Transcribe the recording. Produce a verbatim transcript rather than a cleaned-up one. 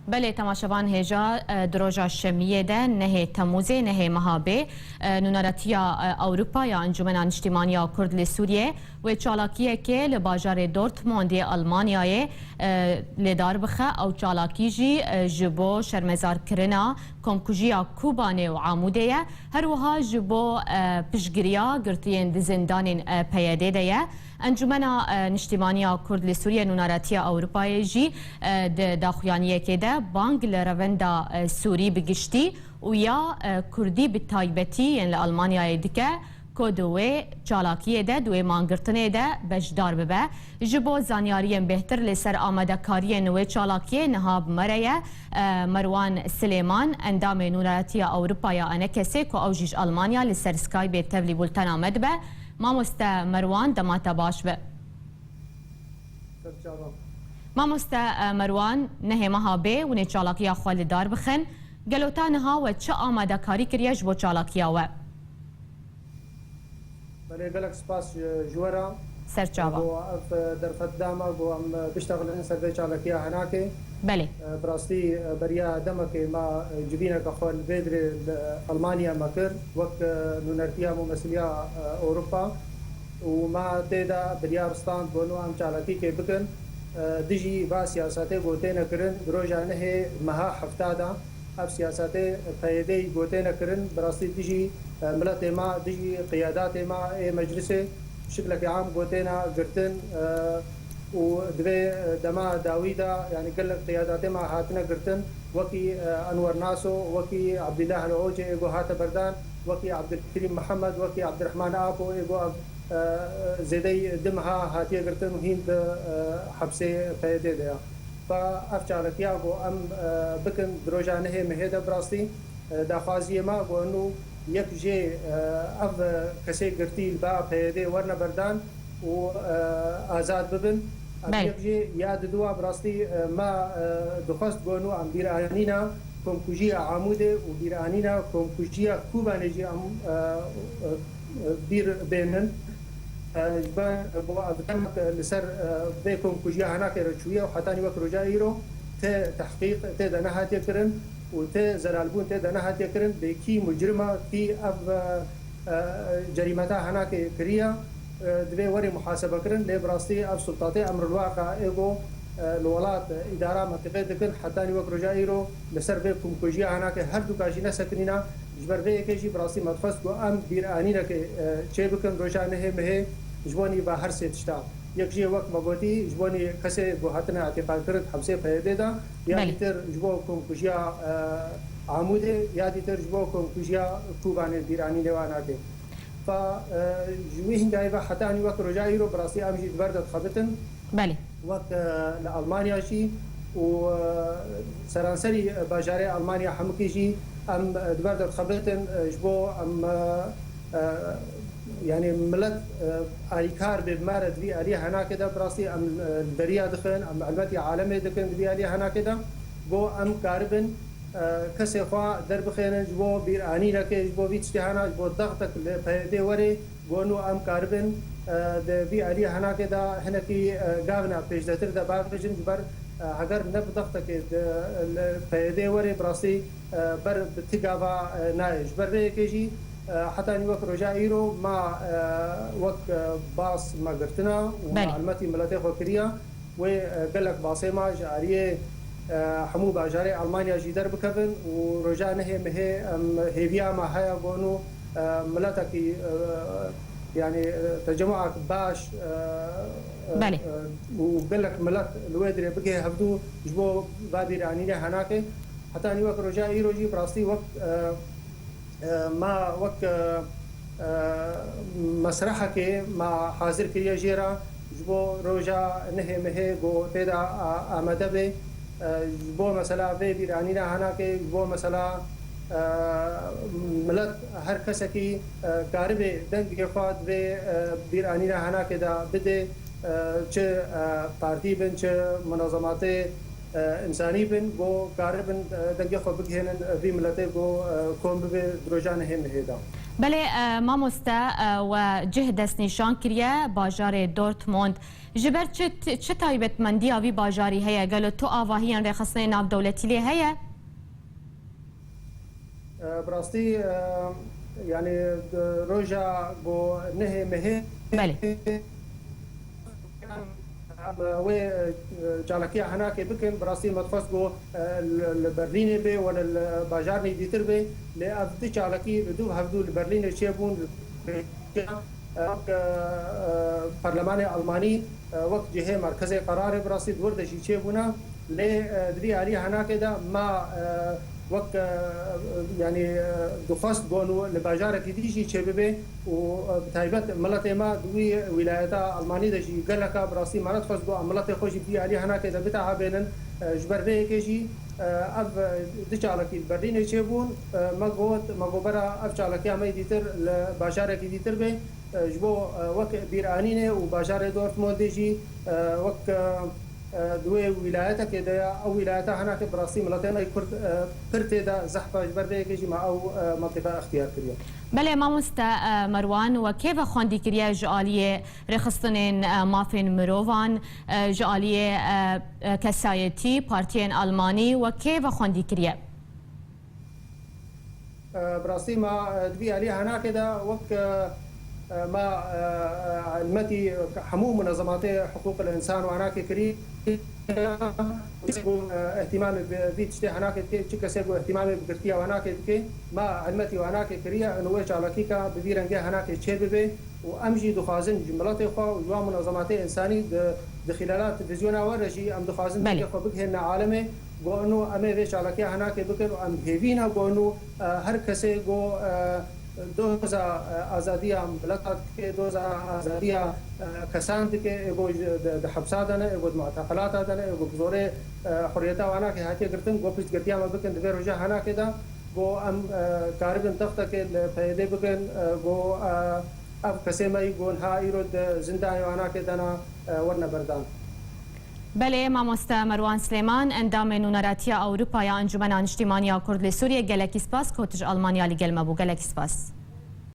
Belê, temaşevan hêja, e, di roja şemiyê de, nehê Temûzê, nehê meha bê, e, Nûneratiya, e, Ewropa ya Encûmena Niştîmaniya Kurd li Sûriyê wê çalakiyekê li bajarê Dortmundê Almanyayê, e, lê dar bixe. Ew çalakî jî, e, ji bo şermezarkirina komkujiya Kobanê û Amûdê ye. Her wiha ji bo, e, piştgiriya girtiyên di zindanên, e, P Y D de ye. Encûmena, e, Niştîmaniya Kurd li Sûriye Nûneratiya Ewropayê jî, e, di daxuyaniyekê de bang li revenda, e, Sûrî bi giştî û ya, e, Kurdî bi taybetî yên li Almanyayê dike ku di wê çalakiyê de, di wê mangirtinê de beşdar bibe. Ji bo zanyariyên bêhtir li ser amadekariyên wê çalakiyê niha bi me re ye, e, Merwan Silêman, endamê Nûneratiya Ewropa ya ENKSê ku ew jî ji Almanya li ser Skypeê tevlî bultena me dibe. Mamoste Merwan, dema te baş be. Serçava. Mamoste, e, Merwan, nehê meha bê hûn ê çalakiya xwe li dar bixin. Gelo te niha we çi amadekarî kiriye ji bo çalakiya we? Belê, gelek spas ji, ji we re. Serçava. Ku ev derfet da me ku em biştexilin ser vê çalakiya henakê. Belê. E, bi rastî, e, beriya demekê me, e, civîneke xwe li vê dirê li Almanya me kir, wek, e, nûnertiya mûmesiliya, e, Ewropa. Û me tê de biryar stand ku nû em çalakîkê bikin, e, dijî va siyasetê ku têne kirin, di roja nehê meha hefta de ev siyasetê P Y D'yî ku têne kirin, bi rastî dijî, e, miletê me, dijî qiyadatê me ê meclisê şiklekî am ku têne girtin, e, û di vê, e, dema dawî de, yanî gelek qiyadatê me hatine girtin, wekî, e, Enwer Naso, wekî Abdullah El Ocê ê ku hate berdan, wekî Abdulkerîm Mihemed, wekî Abdurrahman Apo ê ku, e, zêdeyî du meha hatiye girtin û hîn di, e, hepsê P Y D de ya. Fa ev çalakiya ku em, e, bikin di roja nehê mehê de bi rastî, e, daxwaziyê me ku nû yek jê, e, ev kesê girtî li ba P Y D werne berdan û, e, azad bibin. Em Belê. Yek jê ya diduwa bi rastî, e, me, e, dixwest ku nû em bîranîna komkujiya Amûdê û bîranîna komkujiya Kobanê jî em, e, e, bîr bênin. E, ji ber ku ev dem li ser, e, vê komkujiya henakê re çûye û hetanî wek roja îro tê tehqîq, tê de nehatiye kirin û tê zelalbûn tê de nehatiye kirin, bê kî mucrima, kî ev, e, e, cerîmeta henakê kiriye, e, divê werê muhasebe kirin. Lê bi rastî ev sultatê emrulwaqa ê ku, e, li welat, e, îdara mentiqê dikin, hetanî wek roja îro li ser vê komkujiya henakê her du ka jî nesekinîna. Ji ber vê yekê jî bi rastî me dixwest ku em bîranînekê, e, çê bikin roja nehê mehê ji bo nîva her sê tişta. Yek jê wek me gotî ji bo nî kesê ku hatine îtîqalkirin di hepsê P Y D de, ya Belê. Dîtir ji bo komkujiya, e, Amûdê, ya dîtir ji bo komkujiya Kobanê bîranînê wan nake. Fa, e, ji wî hingayî ve hetanî wek roja îro bi rastî em jî di ber de dixebitin. Belê. Wek, e, li Almanya jî û, e, seranserî bajarê Almanya hemikî jî em, e, di ber de dixebitin, e, ji bo em, e, e, yanî milet, e, alîkar bê bi me re di vî aliyê henakê de, bi rastî em, e, li beriya dixin, em helwetî alemê dikin di vî aliyê henakê de, ku em karibin, e, kesê xwe derbixênin ji bo bîranînekê, ji bo vî tiştê hena, ji bo dextek li P Y D werê, ku nû em karibin, e, di vî aliyê henakê de hinekî, e, gavina pêşdetir de bavêjin, ji ber, e, heger ne bi dextekê di, li P Y D werê bi rastî, e, ber bi ti gava, e, nayê. Ji ber vê yekê jî, e, hetanî wek roja îro ma, e, wek, e, bas me girtina û ma Belê. Helmetî miletê xwe kiriya. Wê, e, gelek basê ma ji aliyê, e, hemû bajarê Almanya jî derbikevin û roja nehê mehê em hêviya me heye ku nû, e, miletekî, e, yanî, e, tecemûek baş, e, e, Belê. E, û gelek milet li wê dirê bigihê hevdû ji bo va bîranînê henakê. Hetanî wek roja îro jî bi rastî wek, e, E, ma wek, e, e, mesrehekê ma hazir kiriye jê re ji bo roja nehê mehê ku tê de a-, amade bê. E, ji bo mesela vê bîranîna henakê, ji bo mesela, e, milet her kesekî, e, karibê dengê xwe di vê, e, bîranîna henakê de bidê, e, çi, e, partî bin, çi munazematê e, însanî bin, ku karibin, e, dengê xwe bigihênin, e, vî miletê ku, e, kom bibe di roja nehê mehê de. Belê, e, mamoste, e, we cih destnîşan kiriye bajarê Dortmund. Ji ber çi, çi taybetmendiya vî bajarî heye? Gelo tu avahiyên rêxistinên navdewletî lê heye? E, bi rastî, e, yanî, e, roja ku nehê mehê Belê. Em wê, e, çalakiya henakê bikin, bi rastî me dixwest ku, e, li, li Berlînê bê, wele li bajarnê dîtir bê, lê ev du çalakî li dû hevdû li Berlînê çêbûn, e, wek, e, e, Perlemanê Almanî, e, wek cihê merkezê qerarê bi rastî di wir de jî çêbûne, lê, e, di vî alî henakê de me, e, wek, e, yanî, e, dixwest ku li bajarekî dî jî çêbibe û, e, bi taybet miletê me di wî wîlayeta Almanî de jî geleka bi rastî me nedixwest ku em miletê xwe jî bi vî alî henakê de bitehabênin. E, ji ber vê yekê jî, e, ev, e, du çalakî li Berlînê çêbûn. E, me got, me got bera ev çalakiya me yê dîtir li bajarekî dîtir bê. E, ji bo, e, wek bîranînê û bajarê Dortmundê jî, e, wek, e, e, di wê wîlayetekê de ya, ew wîlayeta henakê bi rastî miletê me yê Kurd, e, pir tê de zehf e, ji ber vê yekê jî me ew, e, mewqefa extiyar kiriye. Belê mamoste, e, Merwan, we kê ve xwendî kiriye ji aliyê rêxistinên, e, mafên mirovan, e, ji aliyê, e, e, kesayetî, partiyên Almanî, we kê ve xwendî kiriye? E, bi rastî me, e, di vî alî henakê de wek, e, e, me, e, e, hilmetî hemû munezematê hiqûqil însan û henakê kirî, e, îhtîmamê bi vî tiştê henakê dike, çi kesê ku îhtîmamê bi girtiya û henakê dike, me hilmetî û henakê kiriye, û wê çalakîka bi vî rengê henakê çêbibe. Û em jî dixwazin ji miletê xwe û ji wan munezematê însanî di, di xîlala televîzyona we re jî em dixwazin Belê. dengê xwe bigihêne alemê. Ku eno em ê vê çalakiya henakê bikin û em hêvî ne ku eno, e, her kesê ku, e, doza, e, azadiya mileta dike, doza azadiya, e, kesan dike, ê ku ji, di, di hepsa de ne, ê ku di muteqelata de ne, ê ku bi zorê, e, huriyeta wan nake hatiye girtin, ku piştgirtiya me bikin di vê roja henakê de, ku em, e, karibin textekê li P Y D'ê bikin, e, ku, e, ev kesê me yî ku niha îro di zindanê wan nake de ne, e, werine berdan. Belê, mamoste Merwan Silêman, endamê Nûneratiya Ewropa ya Encûmena Niştîmaniya Kurd li Sûriyê, gelekî spas ku tu ji Almanya li gel me bû. Gelekî spas.